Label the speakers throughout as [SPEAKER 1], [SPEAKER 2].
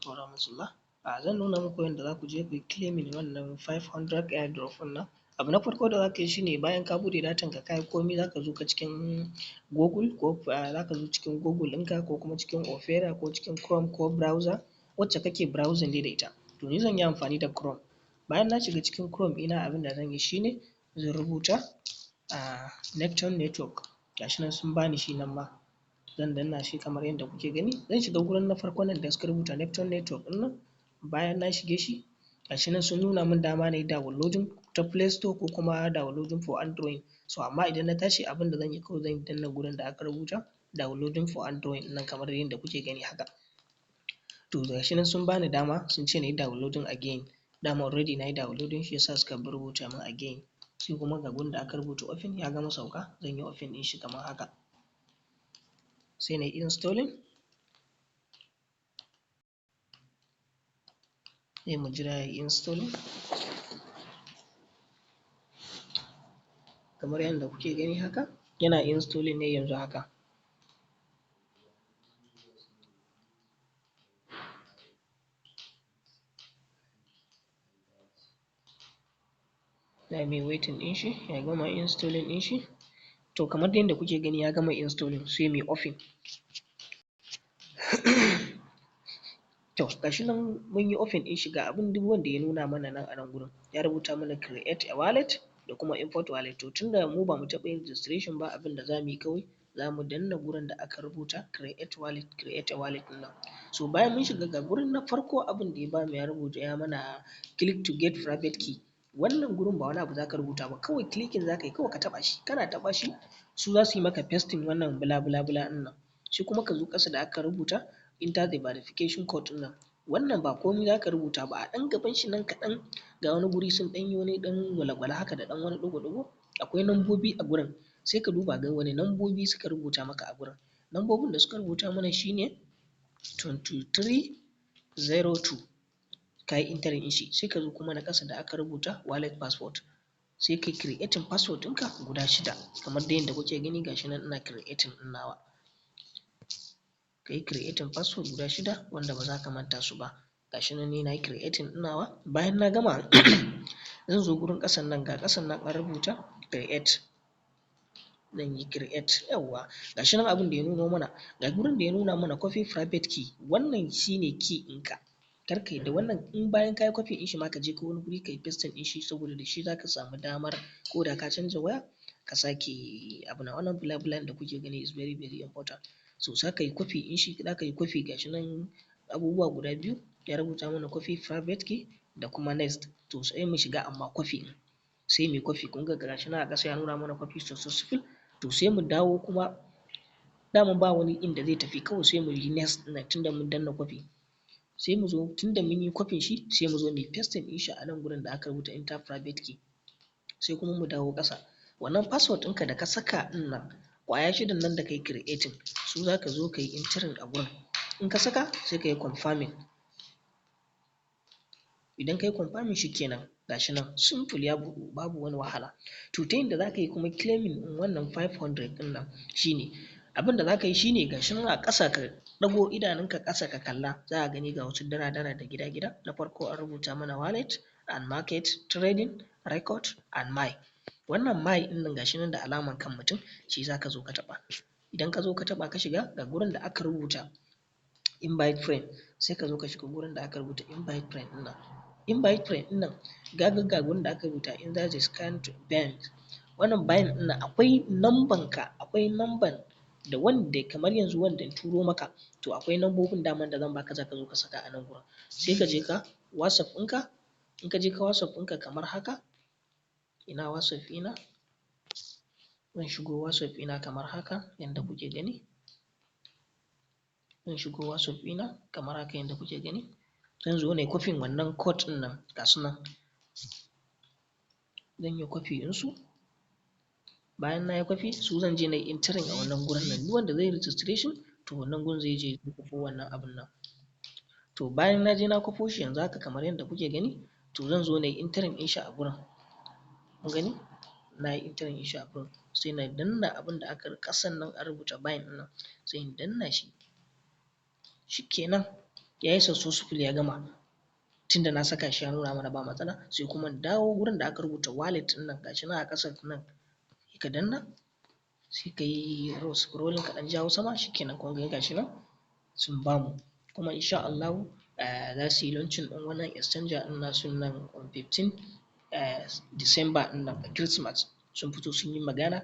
[SPEAKER 1] Wa rahmatullah. Zan nuna muku yadda za ku je ku yi claiming wannan 500 airdrop ɗin nan. Abu na farko da za ka yi shi ne bayan ka buɗe datan ka, ka yi komai, za ka zo ka cikin Google ko za ka zo cikin Google ɗinka ko kuma cikin Opera ko cikin Chrome ko browser wacce kake browsing dai da ita. To ni zan yi amfani da Chrome. Bayan na shiga cikin Chrome ɗina, abin da zan yi shi ne zan rubuta Neptune Network. Ga shi nan sun bani shi nan ma. Zan danna shi kamar yadda kuke gani. Zan shiga gurin na farkon nan da suka rubuta Neptune Network ɗin nan. Bayan na shige shi, ga shi nan sun nuna min dama na yi downloading ta Play Store ko kuma downloading for Android. So amma idan na tashi, abin da zan yi kawai, zan danna gurin da aka rubuta downloading for Android ɗin nan kamar yadda kuke gani haka. To ga shi nan sun bani dama, sun ce na yi downloading again. Dama already na yi downloading, shi yasa suka rubuta min again. Sai kuma ga gurin da aka rubuta open, ya gama sauka, zan yi open ɗin shi kamar haka. Sai na yi installing. Sai mu jira ya yi installing. Kamar yadda kuke gani haka, yana installing ne yanzu haka. Za mu yi waiting ɗin shi ya gama installing ɗin shi. To kamar yadda kuke gani, ya gama installing, sai mu yi open. To ga shi nan mun yi open ɗin shi, ga abin duk wanda ya nuna mana nan a nan gurin. Ya rubuta mana create a wallet da kuma import wallet. To tunda mu ba mu taɓa yin registration ba, abin da za mu yi kawai, za mu danna gurin da aka rubuta create wallet, create a wallet ɗin nan. So bayan mun shiga, ga gurin na farko, abin da ya bamu, ya rubuta ya mana click to get private key. Wannan gurin ba wani abu za ka rubuta ba, kawai clicking za ka yi, kawai ka taɓa shi. Kana taɓa shi, su za su yi maka pasting wannan bla bla bla ɗin nan. Sai kuma ka zo ƙasa da aka rubuta enter the verification code ɗin nan. Wannan ba komai za ka rubuta ba, a ɗan gaban shi nan kaɗan ga wani guri sun ɗan yi wani ɗan gwale-gwale haka da ɗan wani ɗigo-ɗigo, akwai nambobi a gurin. Sai ka duba ga wane nambobi suka rubuta maka a gurin. Nambobin da suka rubuta mana shi ne 2302. Ka yi entering ɗin shi, sai ka zo kuma na ƙasa da aka rubuta wallet password. Sai ka yi creating password ɗinka guda shida kamar dai yadda kuke gani, ga shi nan ina creating ɗin nawa. Ka yi creating password guda shida wanda ba za ka manta su ba. Ga shi nan ni na yi creating ɗin nawa. Bayan na gama, zan zo gurin ƙasan nan, ga ƙasan nan an rubuta create. Zan yi create, yawwa, ga shi nan abin da ya nuno mana. Ga gurin da ya nuna mana copy private key, wannan shi ne key ɗinka. Kar ka yadda wannan in bayan ka yi copy ɗin shi ma ka je ka wani guri ka yi pasting ɗin shi, saboda da shi za ka samu damar ko da ka canza waya ka sake abu na. Wannan bla bla da kuke gani is very very important. So za ka yi copy ɗin shi, za ka yi copy, ga shi nan abubuwa guda biyu ya rubuta mana, copy private key da kuma next. To sai mu shiga amma copy ɗin. Sai mu yi copy, kun ga ga shi nan a ƙasa ya nuna mana copy successful. To sai mu dawo kuma, daman ba wani inda zai tafi, kawai sai mu yi next ɗin nan tunda mun danna copy. Sai mu zo, tunda mun yi copy shi, sai mu zo mu yi pasting ɗin shi a nan gurin da aka rubuta enter private key. Sai kuma mu dawo ƙasa. Wannan password ɗinka da ka saka ɗin nan, ƙwaya shidan nan da ka yi creating, su za ka zo ka yi entering a gurin. In ka saka, sai ka yi confirming. Idan ka yi confirming, shi kenan, ga shi nan simple, ya buɗu, babu wani wahala. To ta yanda za ka yi kuma claiming ɗin wannan 500 ɗin nan shi ne, abin da za ka yi shi ne, ga shi nan a ƙasa, ka ɗago idanunka ƙasa ka kalla, za ka gani ga wasu dara-dara da gida-gida. Na farko an rubuta mana wallet and market, trading, record and my. Wannan my ɗin nan, ga shi nan da alaman kan mutum, shi za ka zo ka taɓa. Idan ka zo ka taɓa, ka shiga, ga gurin da aka rubuta invite friend, sai ka zo ka shiga gurin da aka rubuta invite friend ɗin nan. Invite friend ɗin nan, ga ga gurin da aka rubuta enter the scan to bind. Wannan bind ɗin nan, akwai number ka, akwai number da wanda kamar yanzu wanda in turo maka, to akwai nambobin daman da zan baka, za ka zo ka saka a nan gurin. Sai ka je ka WhatsApp ɗinka, in ka je ka WhatsApp ɗinka kamar haka, ina WhatsApp ɗina, zan shigo WhatsApp ɗina kamar haka yanda kuke gani. Zan shigo WhatsApp ɗina kamar haka yanda kuke gani. Zan zo na yi copying wannan code ɗin nan, ga su nan. Zan yi copy ɗinsu. Bayan na yi copy su, zan je na yi entering a wannan gurin nan. Duk wanda zai yi registration, to wannan gurin zai je ya kwafo wannan abun nan. To bayan na je na kwafo shi yanzu haka kamar yadda kuke gani, to zan zo na yi entering ɗin shi a gurin. Kun gani? Na yi entering ɗin shi a gurin. Sai na danna abin da aka ƙasan nan an rubuta bind ɗin nan, sai in danna shi. Shi kenan. Ya yi successful, ya gama. Tunda na saka shi ya nuna mana ba matsala. Sai kuma in dawo wurin da aka rubuta wallet ɗin nan, gashi nan a ƙasan nan, ka danna, sai ka yi scrolling ka ɗan jawo sama, shikenan. Kun ga gashi nan sun bamu. Kuma insha Allahu za su yi launching ɗin wannan exchanger ɗin nasu nan on 15 December ɗin nan, Christmas. Sun fito sun yi magana,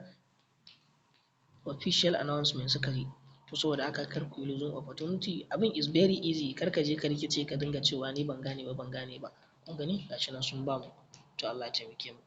[SPEAKER 1] official announcement suka yi. To, saboda haka kar ku yi losing opportunity. Abin is very easy. Kar ka je ka rikice ka dinga cewa ni ban gane ba, ban gane ba. Kun gani, gashi nan sun bamu. To, Allah ya taimake mu.